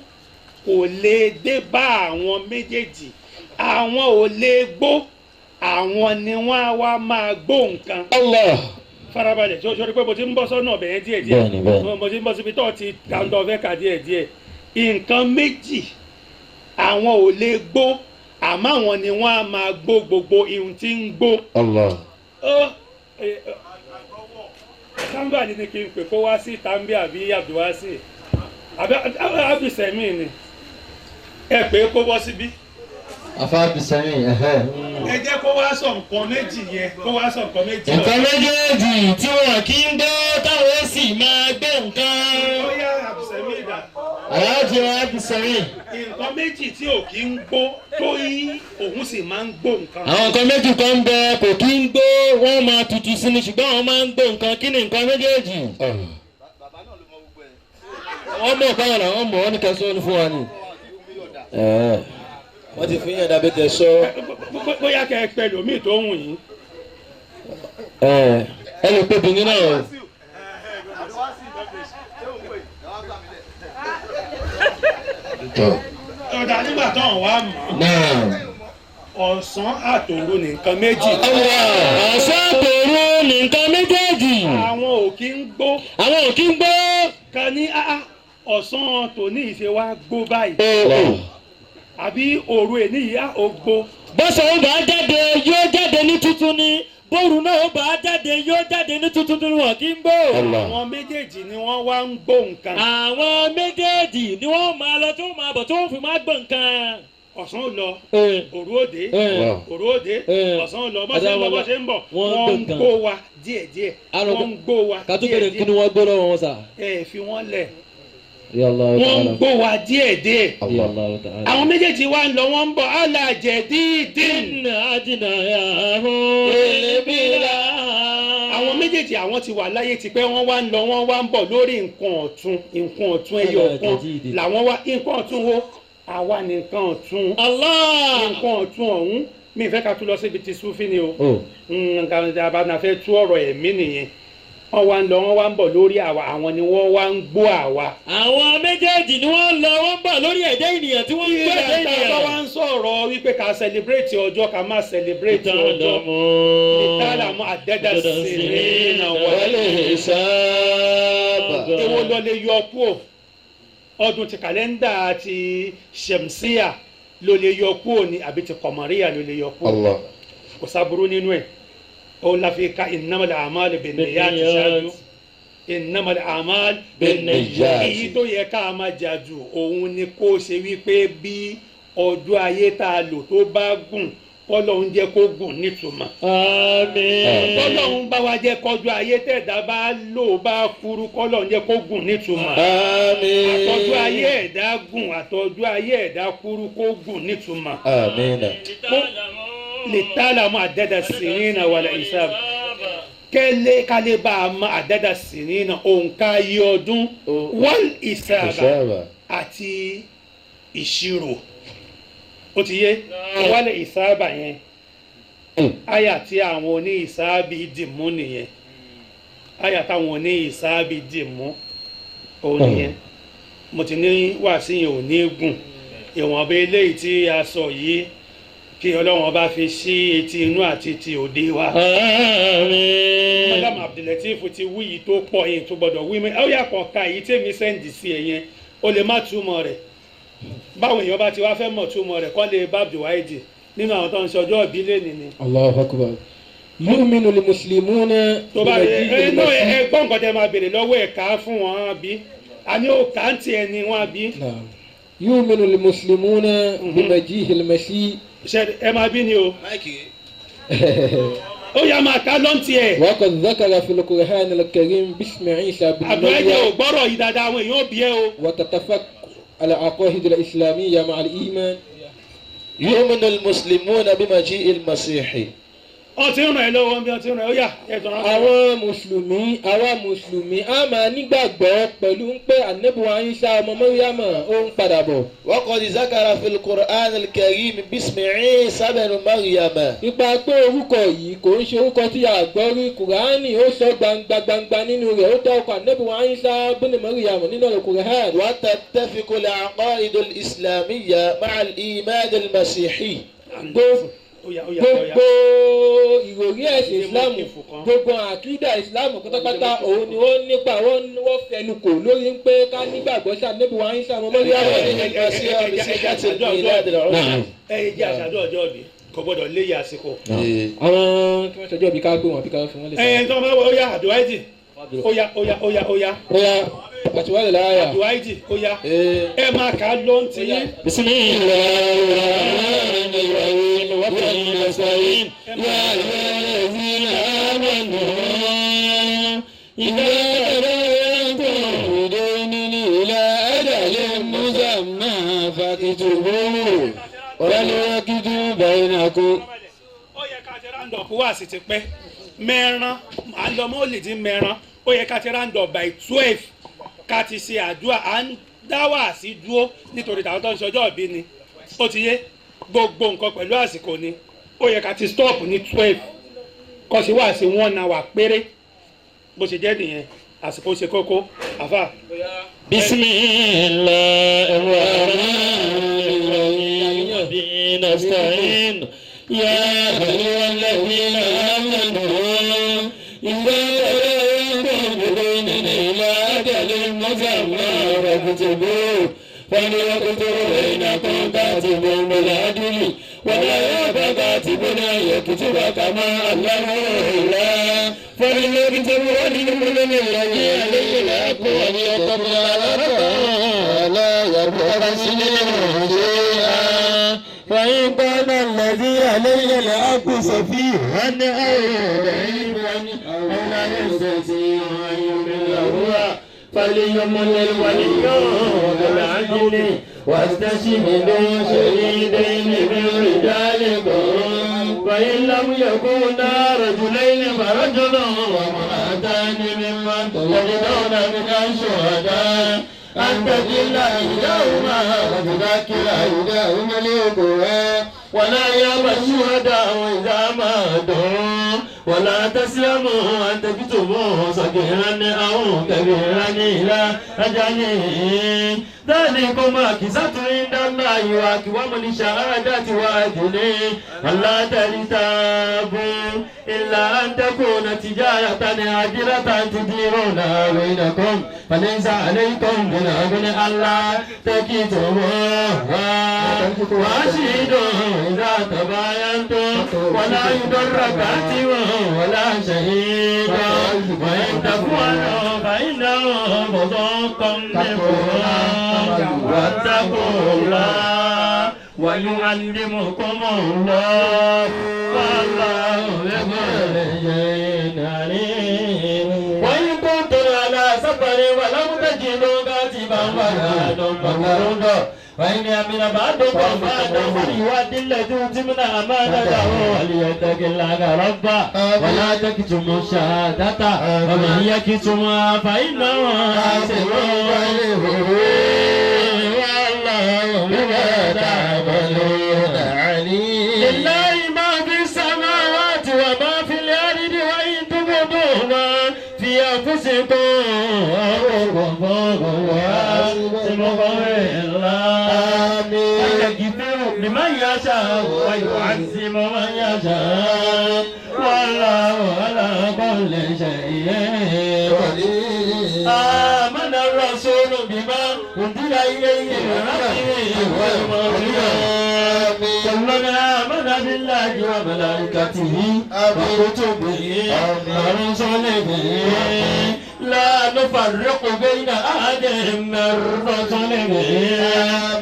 kò lè dé bá àwọn méjèèjì, àwọn ò lè gbó, àwọn ni wọ́n á wá máa gbó nǹkan. Allah. Farabalẹ̀ sọ pé mo ti ń bọ́ sọ́nà ọ̀bẹ̀ yẹn díẹ̀ díẹ̀, mo ti ń bọ́ síbi tó ti dáńdọ́ fẹ́ kà díẹ̀ díẹ̀. Nǹkan méjì àwọn ò lè gbó, àmọ́ àwọn ni wọ́n á máa gbó gbogbo ihun tí ń gbó. Allah. Sáńbà ni kí n pè kó wá sí Tambi àbí Abdulwasi àbí Abdulsemi ni ẹ pé kó bọ́ síbí. Afa Abdulsemi ẹhẹ. Ẹ jẹ́ kó wá sọ nǹkan méjì yẹn, kó wá sọ nǹkan méjì. Nǹkan méjèèjì tí wọn kì í gbọ́ táwọn sì máa gbé nǹkan. Ó yá Abdulsemi dà. Aláàjì Abdulsemi. Nǹkan méjì tí ò kí ń gbó tó yí òun sì máa ń gbó nǹkan. Àwọn nǹkan méjì kan ń bẹ kò kí ń gbó, wọ́n máa tutù sí ni ṣùgbọ́n àwọn máa ń gbó nǹkan. Kí ni nǹkan méjèèjì? Wọ́n mọ̀ káwọn làwọn mọ̀ ọ́ ní kẹsàn-án fún wa ni. Wọ́n ti fi yàn dàbí tẹ̀ sọ. Bóyá kẹ́ ẹ pẹ̀lú mi tó wù yín. Ẹ lè pe obìnrin náà o. Ọ̀dà nígbà tó ń wá mọ̀. Ọ̀sán àtòru ní nǹkan méjì. Ọ̀sán àtòru ní nǹkan méjèèjì. Àwọn ò kí ń gbó. Àwọn ò kí ń gbó. Ká ní ọ̀sán tòní ìṣe wa gbó báyìí. Àbí òru èní yìí á ò gbó. Bọ́sẹ̀ ó bá jáde yóò jáde ní tuntun ni, bóru náà ó bá jáde yóò jáde ní tuntun ni wọ́n kì í gbó. Àwọn méjèèjì ni wọ́n wá ń gbó nǹkan. Àwọn méjèèjì ni wọ́n máa lọ tó máa bọ̀ tó fi máa gbó nǹkan. Ọ̀sán lọ, òru òde, òru òde, ọ̀sán lọ, bó ṣe ń lọ bó ṣe ń bọ̀, wọ́n ń gbó wa díẹ̀ díẹ̀, wọ́n ń gbó wa díẹ̀ díẹ̀. Kí ni wọ́n gbó lọ́wọ́ wọn sà? Ẹ fi wọ́n lẹ̀. Wọ́n ń gbó wa díẹ̀ díẹ̀. Àwọn méjèèjì wa ń lọ, wọ́n ń bọ̀, alájẹ dídín. Àwọn méjèèjì àwọn ti wà láyé tipẹ́, wọ́n wá ń lọ, wọ́n wá ń bọ̀ lórí nǹkan ọ̀tun, nǹkan ọ̀tun ẹyọ kan làwọn wá, nǹkan ọ̀tun wo? Àwa ni nǹkan ọ̀tun. Nǹkan ọ̀tun ọ̀hún mi fẹ́ ká tún lọ síbi tí Súfì ni o. Nǹkan àbá fẹ́ tú ọ̀rọ̀ ẹ̀mí nìyẹn. Wọ́n wá ń lọ, wọ́n wá ń bọ̀ lórí àwa, àwọn ni wọ́n wá ń gbó àwa. Àwọn méjèèjì ni wọ́n ń lọ, wọ́n ń bọ̀ lórí ẹ̀dá ènìyàn tí wọ́n ń gbọ́ ẹ̀dá ènìyàn. Ìgbà tá a bá wá ń sọ̀rọ̀ wípé ká celebrate ọjọ́, ká má celebrate ọjọ́. Ìtàlámù àdẹ́dà sèré náà wọlé sábà. Èwo lọ lè yọ kúò? Ọdún ti kàlẹ́ndà ti Ṣẹ̀mṣíà ló lè yọ kúò ni àbí ti Kọ̀mọ̀ríyà ló lè yọ kúò? Kò sábúrú nínú ẹ̀. Ó la fi ka innamal a'malu binniyati ṣáájú. Innamal a'malu binniyati. Èyí tó yẹ ká máa jà jù òun ni kó ṣe wípé bí ọjọ́ ayé tá a lò tó bá gùn, kọ́lọ́hún jẹ́ kó gùn nítumọ̀. Àmín. Kọ́lọ́hún bá wa jẹ́ kọjú ayé tẹ̀dá bá lò bá kúrú, kọ́lọ́hún jẹ́ kó gùn nítumọ̀. Àmín. Àtọ́jú ayé ẹ̀dá gùn, àtọ́jú ayé ẹ̀dá kúrú kó gùn nítumọ̀. Àmín. Lè tálàmú àdẹ́dà sìnínà wàlẹ̀ ìsáàbù. Kẹ́lẹ́ kálẹ́ bá a mọ àdẹ́dà sìnínà òǹkà iye ọdún wal ìsáàbà àti Ìṣirò ó ti yé wálé ìsáàbà yẹn àyà tí àwọn oní ìsáàbì dì mú nìyẹn àyà táwọn oní ìsáàbì dì mú òun nìyẹn mo ti ní wàásù yẹn ò ní gùn ìwọ̀nba eléyìí tí a sọ yìí kí Ọlọ́run bá fi sí etí inú àti ti òde wa. Àmín. Madam Abdulateef ti wí yìí tó pọ̀ yìí tó gbọ́dọ̀ wí mi ó yà kàn ka èyí tèmi send sí ẹ yẹn ó lè má túmọ̀ rẹ̀ báwọn èèyàn bá ti wá fẹ́ mọ̀ túmọ̀ rẹ̀ kọ́ lè bá Abdulwaheed nínú àwọn tó ń ṣe ọjọ́ ìbí lẹ́nìí ni. الله أكبر يؤمن المسلمون tó bá ẹ بمجيء ẹ náà المسيح ẹ gbọ́ nǹkan tẹ́ máa béèrè lọ́wọ́ ẹ̀ ká fún wọn bí àní ó kà ń tiẹ̀ ni wọ́n bí نعم يؤمن المسلمون بمجيء المسيح ṣe ẹ máa bí ni o Máìkì. ó yá máa ká lọ́n tiẹ̀ وقد ذكر في القرآن الكريم باسم عيسى بن Abdulwaheed ò مريم gbọ́rọ̀ yìí dáadáa àwọn èèyàn ò bí ẹ o. وتتفق العقائد الإسلامية مع الإيمان يؤمن المسلمون بمجيء المسيح. wọ́n ti ń ràn ẹ́ lọ́wọ́ bí wọ́n ti ń ràn ẹ́ ó yá ẹ̀ tọ̀rọ̀ àwọn mùsùlùmí àwa mùsùlùmí a máa nígbàgbọ́ pẹ̀lú ń pé ànábì Ìsá ọmọ Mọ́ríyámà ó ń padà bọ̀. وقد ذكر في القرآن الكريم باسم عيسى بن مريم. ipa pé orúkọ yìí kò ń ṣe orúkọ tí a gbọ́ rí kùránì ó sọ gbangba gbangba nínú rẹ̀ ó dá ọkọ̀ ànábì Ìsá bínú Mọ́ríyámà nínú ọ̀rọ̀ kùránì. وتتفق العقائد الإسلامية مع الإيمان المسيحي. ó yá ó yá ó yá. gbogbo ìròrí ẹ̀sìn islam gbogbo àkídà islam pátápátá òun ni wọ́n nípa wọ́n fẹnu kò lórí ń pé ká nígbàgbọ́ sí ànábì wa Ìsá ọmọ Mọ́ríyámà. المسيح بصحة الميلاد العظيم. ẹ jẹ́ àṣàdó ọjọ́ òbí kò gbọ́dọ̀ léyà àsìkò. àwọn tí wọ́n ṣọjọ́ bí ká gbé wọn àbí ká fi wọ́n lè ẹ ẹ tó máa wọ ó yá Abdulwaheed ó yá ó yá ó yá ó yá ó yá àtiwálè láyà. Abdulwaheed ó yá ẹ máa kà á lọ́n ti yín. بسم الله الرحمن الرحيم وبه نستعين يا أيها الذين آمنوا إذا تداينتم بدين إلى أجل مسمى فاكتبوه وليكتب بينكم ó yẹ ká ti round up wá sí ti pẹ́ mẹ́ran à ń lọ mọ́ lè dín mẹ́ran ó yẹ ká ti round up by 12 ká ti ṣe àdúrà à ń dá wá sí dúró nítorí tàwọn tó ń ṣọjọ́ ìbí ni ó ti yé gbogbo nǹkan pẹ̀lú àsìkò ni ó yẹ ká ti stop ní 12 kó sì wá sí 1 hour péré bó ṣe jẹ́ nìyẹn àsìkò ṣe kókó àfà. بسم الله الرحمن الرحيم وبه نستعين يا أيها الذين آمنوا إذا تداينتم بدين إلى أجل مسمى فاكتبوه فليكتب بينكم كاتب بالعدل ولا يأب كاتب أن يكتب كما علمه الله فليكتب وليملل الذي عليه الحق وليتق الله لا يبخس منه شيئا فإن كان الذي عليه الحق سفيها أو ضعيفا أو لا يستطيع أن يمل هو فليملل وليه بالعدل واستشهدوا شهيدين من رجالكم فإن لم يكونا رجلين فرجل وامرأتان ممن ترضون من الشهداء أن تضل إحداهما وتذكر إحداهما الأخرى ولا يأبى الشهداء إذا ما دعوا ولا تسلموا أن تكتبوه صغيرا أو كبيرا إلى أجله ذلكم أقسط عند الله وأقوم للشهادة وأجل ألا ترتابوا إلا أن تكون تجارة عاجلة تديرونها بينكم فليس عليكم جناح ألا تكتبوها وأشهدوا إذا تباينتم ولا يضر كاتب ولا شهيد وإن تفعلوا فإنه فسوق بكم واتقوا الله ويعلمكم الله والله بكل شيء عليم وإن كنتم على سفر ولم تجدوا كاتبا فرهان مقروضا وإن أمن بعضكم بعضا فليؤد الذي أؤتمن أمانته وليتق الله ربه ولا تكتموا الشهادة ومن يكتمها فإنه آثم والله بما تعملون عليم. لله ما في السماوات وما في الأرض وإن تبدوا ما في أنفسكم أو يغفر لمن يشاء ويعذب من يشاء والله على كل شيء قدير. آمن الرسول بما أنزل إليه من ربه والمؤمنون كل آمن بالله وملائكته وكتبه ورسله لا نفرق بين أحد من رسله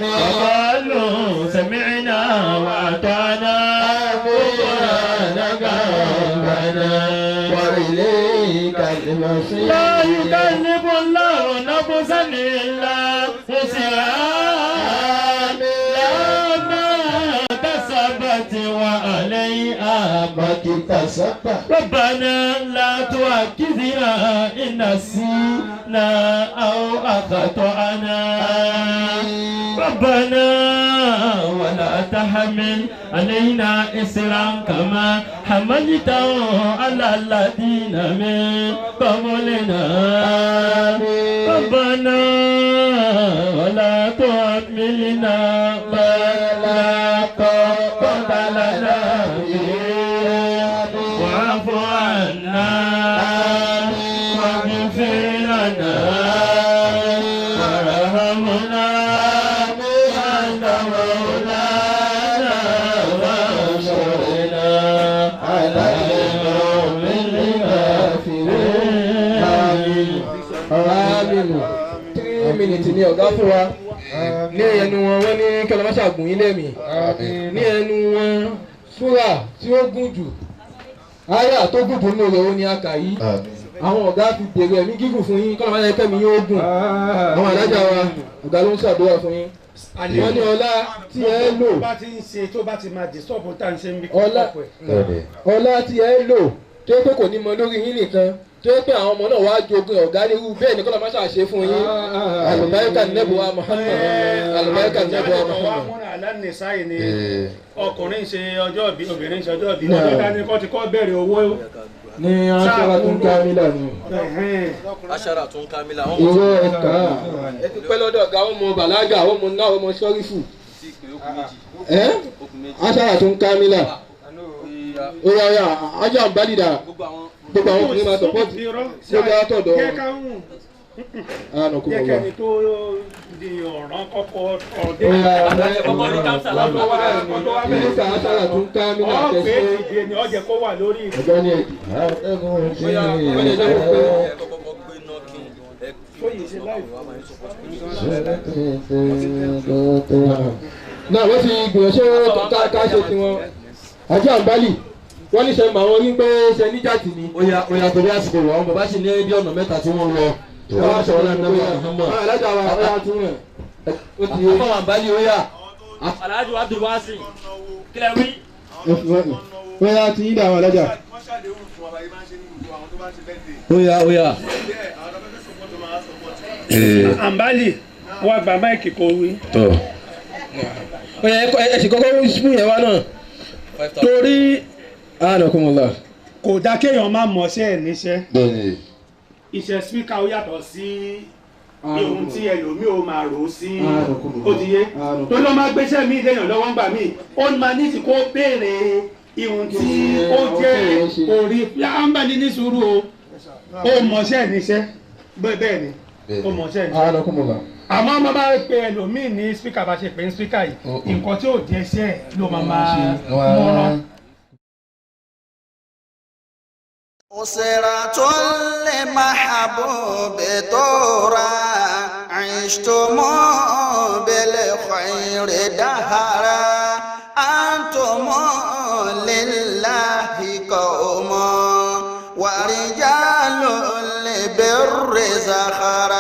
وقالوا سمعنا وأطعنا غفرانك ربنا وإليك المصير. لا يكلف الله نفسا إلا وسعها لها ما كسبت وعليها ما اكتسبت. ربنا لا تؤاخذنا إن نسينا أو أخطأنا. ربنا ولا تحمل علينا إصرا كما حملته على الذين من قبلنا. ربنا ولا تحملنا ما لا طاقة لنا به واعف عنا واغفر لنا وارحمنا أنت مولانا وانصرنا على القوم الكافرين. Àmín. 3 minutes ní ọ̀gá fún wa. Ní ẹnu wọn, wọ́n ní kí ọlọ́mọ ṣàgùn yín lẹ́mìí. Ní ẹnu wọn, súrà tí ó gùn jù, àyà tó gùn jù nínú rẹ̀ ó ní àkà yìí. Àwọn ọ̀gá fi bèrè ẹ̀mí gígùn fún yín, kọ́lọ́mọ ayẹyẹ kẹ́mi yóò gùn. Àwọn alájà wa, ọ̀gá ló ń ṣàdúrà fún yín. Wọ́n ní ọlá tí ẹ lò, tó bá ti ń ṣe, tó bá ti máa disturb tá à ń ṣe ń bí ọlá kọ́ ẹ̀. ọlá tí ẹ lò tó yẹ pé kò ní mọ lórí yín nìkan, tó yẹ pé àwọn ọmọ náà wàá jogun ọ̀gá nírú bẹ́ẹ̀ ni kọ́lọ́mọ ṣàṣe fún yín. Àlùbáríkà nẹ́bùwá Muhammad, àlùbáríkà nẹ́bùwá Muhammad. Aláǹnísáyì ni ọkùnrin ṣe ọjọ́ ìbí, obìnrin ṣe ọjọ́ ìbí, ọjọ́ ta ni kọ́ ti kọ́ bẹ̀rẹ̀ owó. Ní aṣọra tó ń ká mílà ni. Aṣara tó ń ká mílà. Ìwọ ẹ̀ka ẹ ti pẹ́ lọ́dọ̀ ọ̀gá, wọn mọ bàlágà, wọn mọ náà, wọn mọ sọ́rífù ẹ́ aṣọra tó ń ká mílà. Ó yà yà ajá ń bá dìda, gbogbo àwọn ọkùnrin máa sọpọ́tì gbogbo àtọ̀dọ̀ jẹ́ wọn. ká ń Àánú kò jẹ́ mọ̀ wá. kẹ́ni tó di ọ̀ràn kọ́kọ́ ọ̀dẹ́. Ìlú ká aṣọra tó ń ká mílà ọ̀pẹ tẹ̀sí. ìdí ni ọ̀jẹ̀ kó wà lórí. Ọ̀gá ní ẹ̀dì. Náà wọ́n ti gbìyànjú ká ṣe tiwọn. Ajá ń bálì, wọ́n ní sẹ́mu àwọn onígbé ṣe níjà tì ní. Ó yá, ó yá, torí àsìkò wà, àwọn bàbá sì ní bí ọ̀nà mẹ́ta tí wọ́n lọ. Wọ́n á sọ̀rọ̀ lẹ́nu náà Muhammad. Alájà wa ọ̀yà tún rẹ̀. Ó ti yé. Àfọwọ́n àbálí, ó yá. Alhaji Abdulwasi kílẹ̀ wí. Wọ́n yá ti yín dà àwọn alájà. Ó yá, ó yá. Àǹbálì wọ́n gba máìkì kó wí. Ó yẹ ẹ sì kọ́kọ́ fún yẹn wá náà. Torí ànàkùnmọ̀lá. Kò dá kéèyàn má mọṣẹ́ ẹ̀ níṣẹ́. Bẹ́ẹ̀ni. Iṣẹ́ spíkà ó yàtọ̀ sí ohun tí ẹlòmíì ó máa rò ó sí, ó ti yé tó lọ́ máa gbéṣẹ́ mi léèyàn lọ́wọ́ ń gbà mí, ó máa ní tí kò béèrè ihun tí ó jẹ́ orí. Àǹbálì ní sùúrù o, ó mọṣẹ́ ẹ̀ níṣẹ́, bẹ́ẹ̀ bẹ́ẹ̀ ni, ó mọṣẹ́ ẹ̀ níṣẹ́. Ànàkùnmọ̀lá. Àmọ́ ọmọ bá pe ẹlòmíì ní spíkà, bá ṣe pé ní spíkà yìí, nǹkan tí ò jẹ́ iṣẹ́ ẹ̀ ló máa mọ́rán. أسرة لمحبوب تورا عشتم بالخير دهرا أنتم لله قوم ورجال البر زخرا.